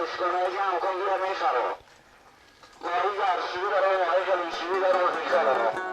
اسکنه جمع کن بیا میخرم. ماهی گرشیبی داره، ماهی گلیشیبی داره، میخرم.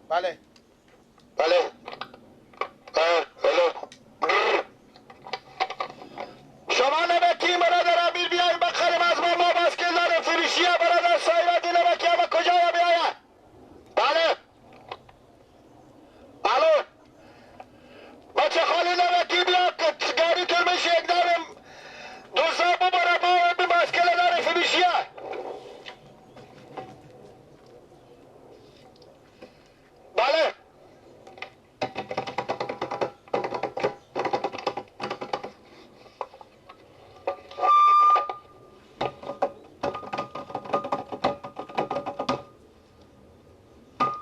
بله بله بله. شما نمکی برادر امیر بیایم بخریم از ما باسکل داره فروشیه برادر سایرتی نمکی همه کجا بیاید؟ بله الو بچه خالی نمکی بیا گاری تون میشه یک دارم دوستا ببره با باسکل داره فروشیه. بله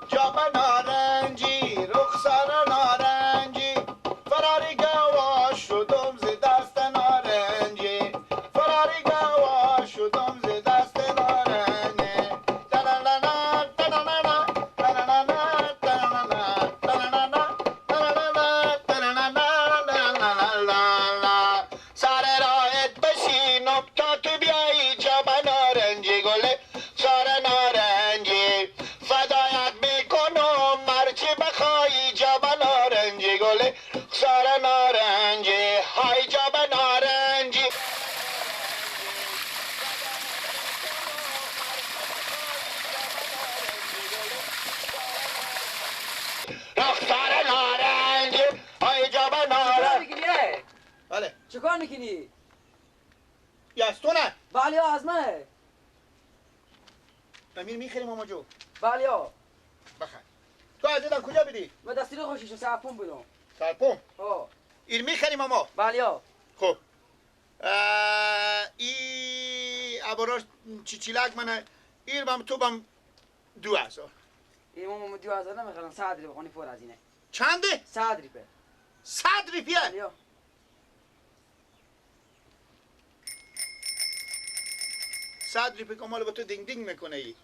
جام نارنجی رخسار نارنجی فراری گوا شدم ز دست نارنجی فراری گوا شدم ز دست نارنجی. سر راهت بشینم تا تو بیایی جام نارنجی گل سار نارنجی فدایت میکنم مرچی بخوایی جام نارنجی گل سار نارنجی های جام نارنجی. رخسار نارنجی های جام نارنجی. بله چیکار میکنی؟ یا از تو نه؟ بله از منه. امیر میخریم ماما جو. بله بخر. تو از اینم کجا بدی؟ من دستی رو خوشیشم سرپوم بودم. سرپوم؟ ها. این میخریم ماما؟ بله. خب ای ابراش چیچیلک منه این بام تو بام 2000. این ماما 2000 نمیخرم 100 ریپه خونی پر از اینه. چنده؟ 100 ریپه. 100 ریپیه؟ بله. 100 ریپه کمال با تو دینگ دینگ میکنه ای.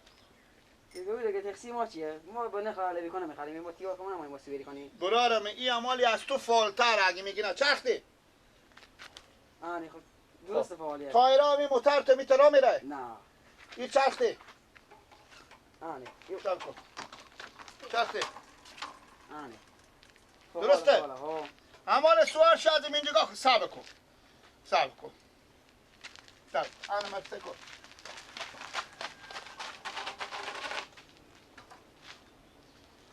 دیگه دیگه تقسیم ما چیه؟ ما با نخ علاوه کنه میخریم ما تیار کنم ما سویری کنیم. برارم ای امالی از تو فالتر اگه میگی نه چرختی. آنی خب درست فعالیت. تایرا می موتر تو میترا میره. نه. این چرختی. آنی. چرخ کن. چرختی. آنی. درسته؟ امال سوار شدیم اینجا صبر کن. صبر کن. صبر. انا مرسه کن.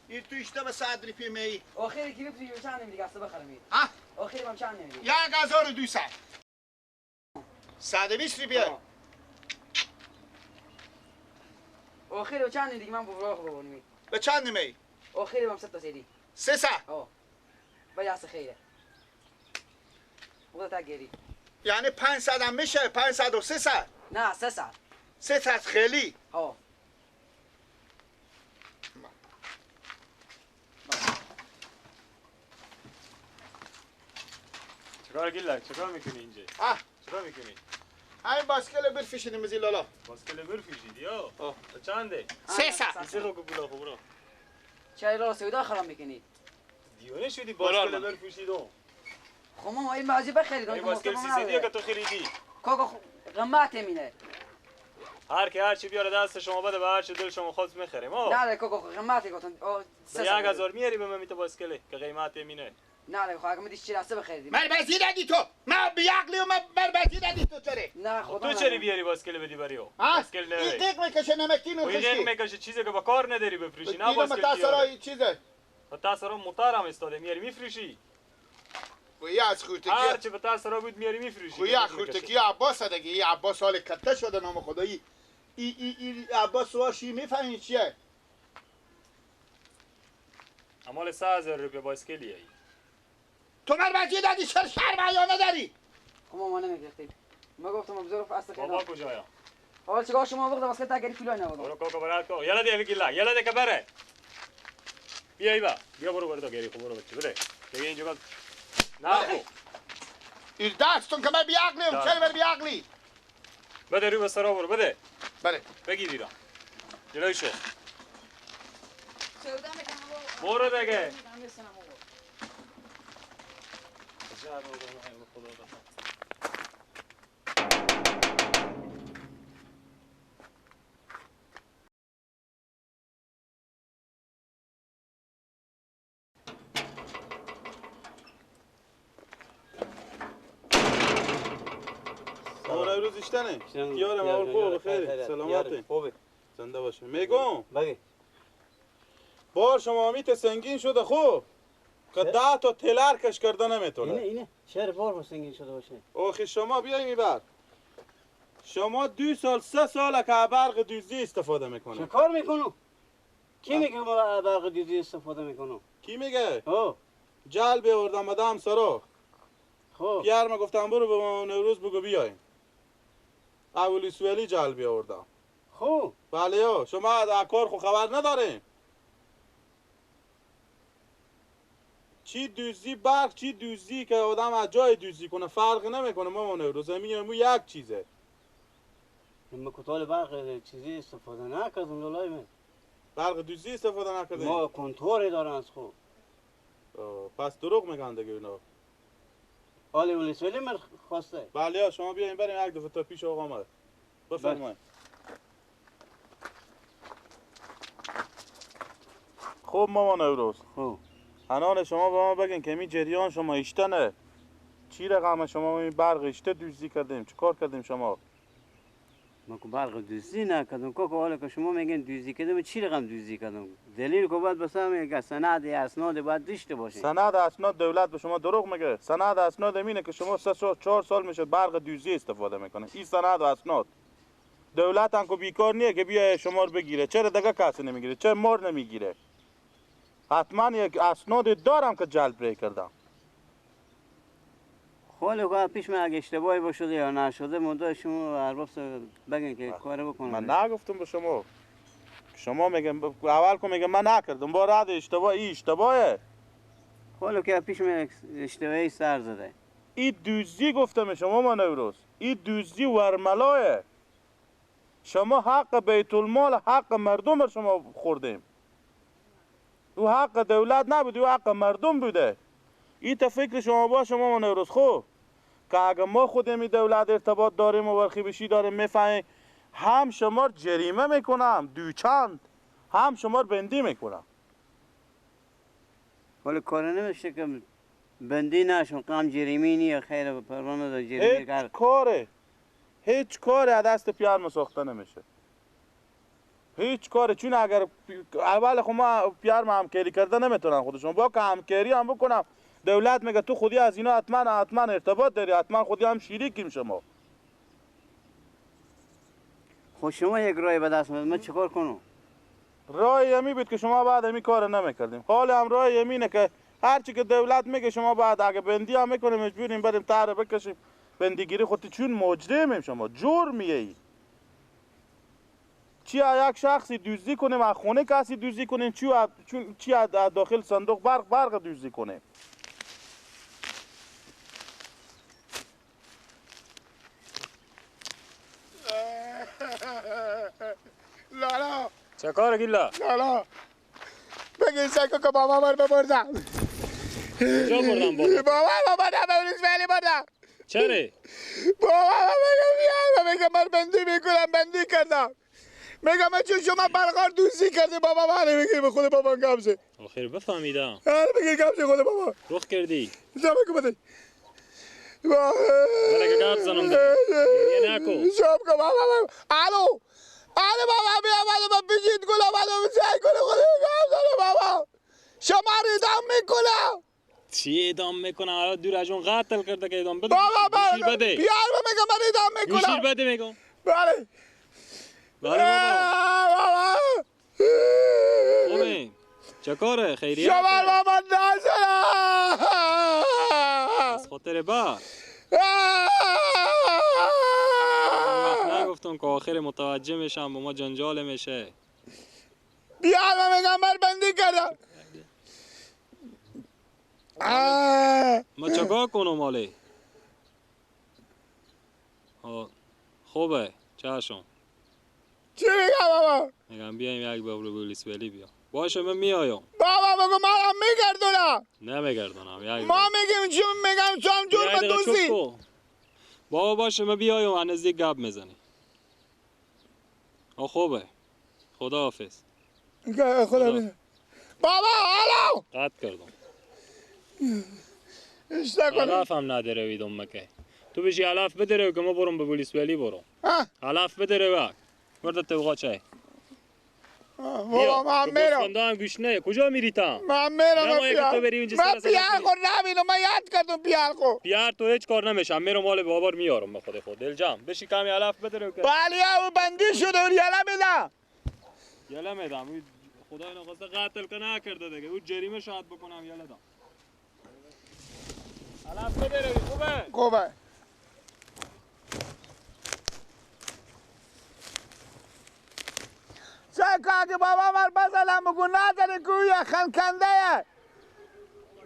این تو اشته به 100 ریپی می. آخری کی بفروشی چند نمیدی اصلا بخرم. ها؟ آخری هم چند نمیدی؟ 1200. 120 ریپیه. آخری چند نمیدی من بابا بابا. به چند نمی؟ آخری هم 3 تا سیدی. 300. ها. ولی اصلا خیره. بوده تا گری. یعنی 500 هم میشه 500 و 300. نه 300. 300 خیلی. ها. چیکار گیلک چیکار میکنی اینجا؟ اه چیکار میکنی؟ همین باسکل برفشیدیم از لالا. باسکل برفشیدی یا؟ چنده؟ 300. سه رو بولا خبرا. چرا لالا سودا خراب میکنی؟ دیوانه شدی باسکل برفشیدم. خب ما این بعضی بخرید. این باسکل 300 که تو خریدی. کاکا قیمت مینه. هر کی هر چی بیاره دست شما بده به هر چی دل شما خواست میخریم. نه نه کاکا قیمت گفتن. 1000 میاری به من میته باسکله که قیمت مینه. نه خب اگه میدیش چی راسته بخریدیم. من بزی دادی تو. من بیعقلی و من بزی دادی تو چرا؟ نه خدا. تو چرا بیاری باسکل بدی برای او؟ باسکل نه. این دق میکشه نمکتین و خشکی. این میکشه چیزی که با کار نداری بفروشی. نه باسکل. متأثرای چیزه. متأثرا موتور هم استاده میاری میفروشی. خویا از خورتکی هر چه به تاثر بود میاری میفروشی. خویا خورتکی عباس دیگه. ای عباس حال کته شده نام خدایی. ای ای ای عباس واشی میفهمی چیه؟ امال 3000 روپیه بایسکلیه. تو من بچه دادی چرا شرم یا نداری؟ خب ما نمیگرفتیم. ما گفتم بزرگ اصلا بابا کجایا؟ حالا چیکار شما وقت واسه تا گری فلان نبود. برو کوکو برات کو. یلا دی وکیلا یلا دی کبره. بیا ایوا. بیا برو برو تا گری خب برو بچه بده. دیگه اینجا نه خب. این دستون که من بیعقلیم چرا من بیعقلی؟ بده رو به سرا برو بده. بله. بگیر ایران. جلوی شو. برو دیگه. روز ایشتنه یارم اول خوب بخیر سلامتی خوبه زنده باشه میگم بگی بار شما میت سنگین شده خوب که 10 تا تلر کش کرده نمیتونه. اینه چرا بار سنگین شده باشه؟ آخه شما بیای میبر شما 2 سال 3 سال که برق دوزی استفاده میکنه. چه کار میکنو؟ کی میگه ما برق دوزی استفاده میکنو؟ کی میگه؟ جلب آوردم مدام سرا. خب پیار گفتم برو به ما نوروز بگو بیاین. اولی سوالی جلب آوردم. خب بله شما از کار خو خبر ندارین. چی دوزی برق چی دوزی که آدم از جای دوزی کنه فرق نمیکنه. ما نوروز همین یک چیزه. ما کتال برق چیزی استفاده نکردم لالای من. برق دوزی استفاده نکردیم؟ ما کنتور دارن از خوب. پس دروغ میگن دیگه اینا. حالی اولی من خواسته. بله شما بیاین بریم یک دفعه تا پیش آقا آمد. بفرمایید. خب مامان نوروز. خب هنال شما به ما بگین که می جریان شما ایشتنه چی رقم شما می برق ایشته دوزی کردیم چی کار کردیم شما؟ ما که برق دوزی نکردم که حالا که شما میگین دوزی کردم چی رقم دوزی کردم؟ دلیل که باید بسام یک سند اسناد باید داشته باشه. سند اسناد دولت به شما دروغ میگه. سند اسناد اینه که شما 3 4 سال میشه برق دوزی استفاده میکنه. این سند و اسناد دولت هم که بیکار نیه که بیای شما رو بگیره. چرا دیگه کسی نمیگیره؟ چرا مار نمیگیره؟ حتما یک اسناد دارم که جلب ری کردم. خاله که پیش من اگه اشتباهی باشده یا نشده منتها شما ارباب بگین که کار بکنم. من نگفتم به شما. شما میگم اول که میگم من نکردم با رد اشتباه ای اشتباهه. خاله که پیش من اشتباهی سر زده. این دوزی گفتم شما ما نوروز. این دوزی ورملاه. شما حق بیت المال حق مردم رو شما خوردیم. او حق دولت نبود، او حق مردم بوده. این تا فکر شما باشه ما نوروز خب که اگه ما خودم دولت ارتباط داریم و برخی بشی داریم میفهمیم هم شما جریمه میکنم دوچند هم شما بندی میکنم. ولی کار نمیشه که بندی نشون قم جریمه نیه خیر پروانه دار جریمه هیچ کاره هیچ کاری از دست پیار ساخته نمیشه. هیچ کاره چون اگر اول خب ما پیار ما همکاری کرده نمیتونن خودشون با که همکاری هم بکنم دولت میگه تو خودی از اینا حتما ارتباط داری حتما خودی هم شریکیم شما. خب شما یک رای به دست من چیکار کنم؟ رای یمی بود که شما بعد همی کار نمیکردیم. حال هم رای یمینه که هرچی که دولت میگه شما بعد اگه بندی هم میکنیم مجبوریم بریم تره بکشیم بندیگیری خودی چون مجرمیم شما جرمیه ای. چی یک شخصی دزدی کنیم از خونه کسی دزدی کنیم چی از داخل صندوق برق دزدی کنیم. لالا چه کار گیلا؟ لالا بگین سکو که بابا بر ببردم. کجا بردم بابا؟ بابا نه ولی بردم. چرا؟ بابا بگم بیای بگم من بندی میکنم بندی کردم. میگم چون شما برقار دوزی کرده بابا بله بگیر به خود بابا گمزه. آخر بفهمیدم. آره بگیر گمزه خود بابا. رخ کردی. زمکو بده. بله که گپ زنم ده. گریه نکو. شام که بابا الو الو بابا بیا بابا بجید گل بابا سعی کنه خود گپ زنه بابا. شما رو اعدام میکنم. چی اعدام میکنم؟ حالا دور از اون قتل کرده که اعدام بده. بابا بده. بیار میگم من اعدام میکنم. گوشیر بده میگم. بله. بله بابا. خوبه. چه کاره؟ خیریه؟ شما بابا نزنم. از خاطر با. نگفتم که آخر متوجه میشم با ما جنجال میشه. بیار میگم بر بندی کردم. ما چکار کنم حالی؟ خوبه چشم. چی میگم بابا؟ میگم بیایم یک بابا پلیس ولی بیا. باشه من میایم. بابا بگو منم میگردونم. نمیگردونم. یک ما میگیم چی میگم چون جرم دوزی. بابا باشه من بیایم از نزدیک گپ میزنی. خوبه. خداحافظ. خدا بابا الو. قطع کردم. علف هم نداره ویدم مکه. تو بشی علف بدره که ما برم به پلیس ولی برم. علف بدره وک. مرد تو چه؟ بابا من میرم. گوسفندا هم گوش نه. کجا میری تا؟ من میرم. تو بری اونجا من پیار خو نبینم. من یاد کردم پیار خو. پیار تو هیچ کار نمیشم. میرم مال بابا میارم به خود خود. دلجام بشی کمی علف بدره که. بله او بندی شده و یلا میدم. یلا میدم. خدای نخواسته قتل که نکرده دیگه. او جریمه شاید بکنم یلا دم. علف بدره خوبه؟ خوبه. چه که بابا مر بزنم بگو نداره گویا خنکنده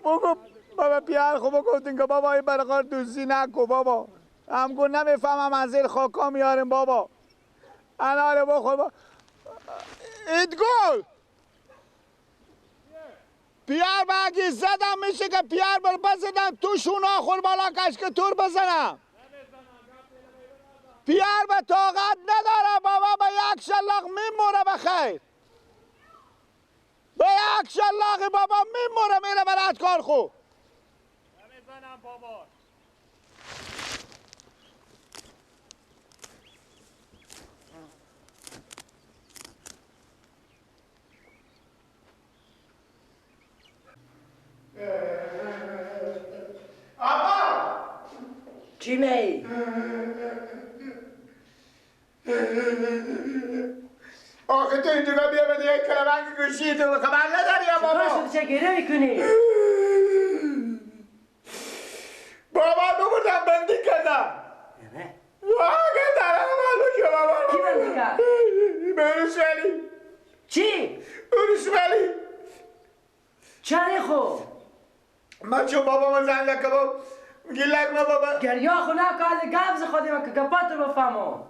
بگو بابا پیار خو بگو که بابا این برقار دوزی نکو بابا هم گو نمیفهمم از زیر خاکا میاریم بابا اناره بخور بابا ایدگل پیار با زدم میشه که پیار بر بزنم تو شونا خور بالا کش که تور بزنم پیار به طاقت نداره بابا به یک شلاق میموره بخیر به یک شلاق بابا میموره میره برات کار خو نمیزنم بابا. آبا چی می؟ آخه تو اینجا بیا بده یک کلمنگ گوشی تو خبر نداری یا بابا؟ چطور شده چه گریه میکنی؟ بابا ببردم بندی کردم. نه واقعا دارم بابا. کی بندی کرد؟ بروسولی. چی؟ بروسولی. چرا خو؟ من چون بابا من زنگ لکه گیلک ما بابا گریا خو نه که گبز خودی من که گپات رو بفهمم.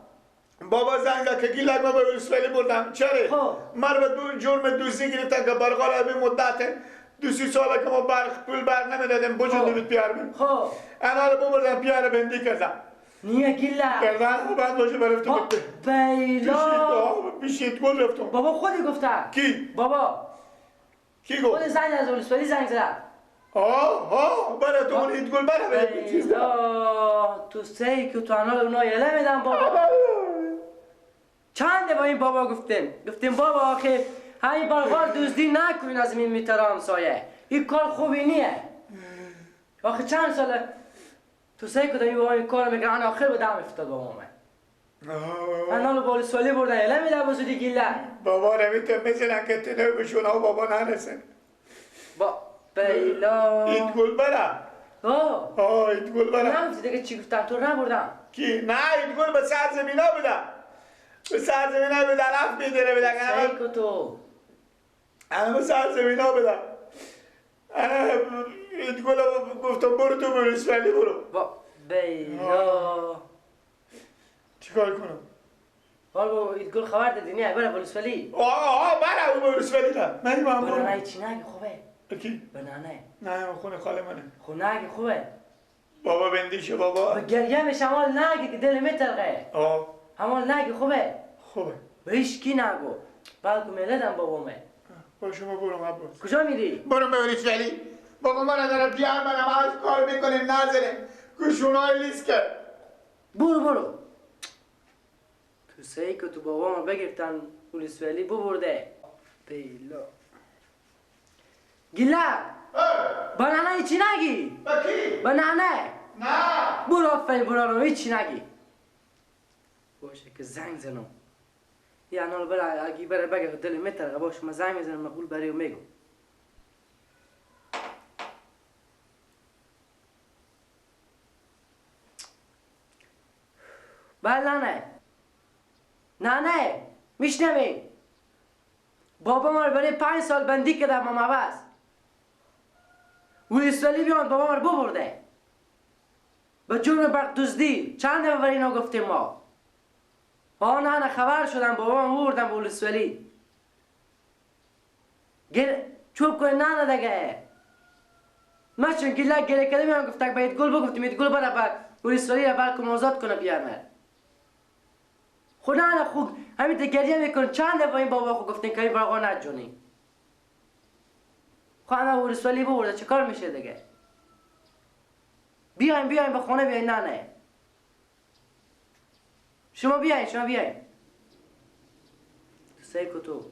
بابا زنگ زد که گیلک ما به ولسوالی بردم. چرا؟ من به جرم دوزی گرفتن که برقال همین مدت 2-3 ساله که ما برق پول برق نمیدادیم بجون نمید پیار بیم. خب انا رو ببردم پیار بندی کردم. نیه گیلک کردن بعد باشه برفتم بیلا بیشید گل رفتم. بابا خودی گفته. کی؟ بابا کی گفت؟ خود زنگ از ولسوالی زنگ زد. آه بله تو اون ایدگل بله چیز تو سی که تو انال اونا یله میدم بابا. چند با این بابا گفتیم بابا آخه همین برقار دزدی نکنین از این میتر همسایه این کار خوبی نیه. آخه چند ساله تو سی کدام این بابا این کار میکنه آخر به دم افتاد بابا من انالو بالی سوالی بردن یله میدم بزودی گیله بابا رویت میزنن که تنه بشون ها بابا نرسن با بیلا ایت گل برم. آه ایت گل برم. نگفتی دیگه چی گفتم تو نبردم کی؟ نه ایت گل به سر زمینا بودم. به سر زمینا بودم رفت میداره بودم سیکو تو انا به سر زمینا بودم. انا ایت گل گفتم برو تو برو برو با بیلا چیکار کنم؟ حالا ایت گل خبر دادی نه برو بولسولی. آه برو بولسولی نه من برو نه چی نگی خوبه کی؟ بنانه نه خونه خاله منه. خونه نگی خوبه بابا بندیشه بابا گریه میشه همال نگی که دل میترقه. آه همال نگی خوبه خوبه. به هیچ کی نگو بلکه میلدم بابامه. با شما برو عباس. کجا میری؟ برو ببری ولی بابا من دارم بیار منم از کار میکنیم نازنه کشونای لیست کرد. برو برو تو سعی که تو بابام بگرفتن پلیس ولی ببرده بیلا گیله با ننه هیچی نگی. با کی؟ با ننه. نه برو آفرین برو آرام هیچی نگی. باشه که زنگ زنم یه انال برای اگه بره بگه دل میترقه. باشه من زنگ میزنم مقبول برای میگم. بله ننه ننه میشنوی؟ بابا ما رو برای 5 سال بندی کرده ماما عوض ولیسوالی بیان بابا ما رو ببرده به جرم برق دزدی. چند دفعه برای اینا گفتیم ما. آه نه نه خبر شدم بابا ما بردم به ولیسوالی. گل چوب کنه نه نه دیگه. ما چون گله گله کردیم هم گفتم باید گل بگفتیم اید گل بره به ولیسوالی را بلکم آزاد کنه بیامر. خدا نه خوب همین گریه میکن. چند دفعه این بابا خود گفتین که این برقا نجونی. خب انا ولسوالی ببرده چه کار میشه دیگه؟ بیاین بیاین به خونه بیاین. نه نه شما بیاین شما بیاین. تو سعی کو تو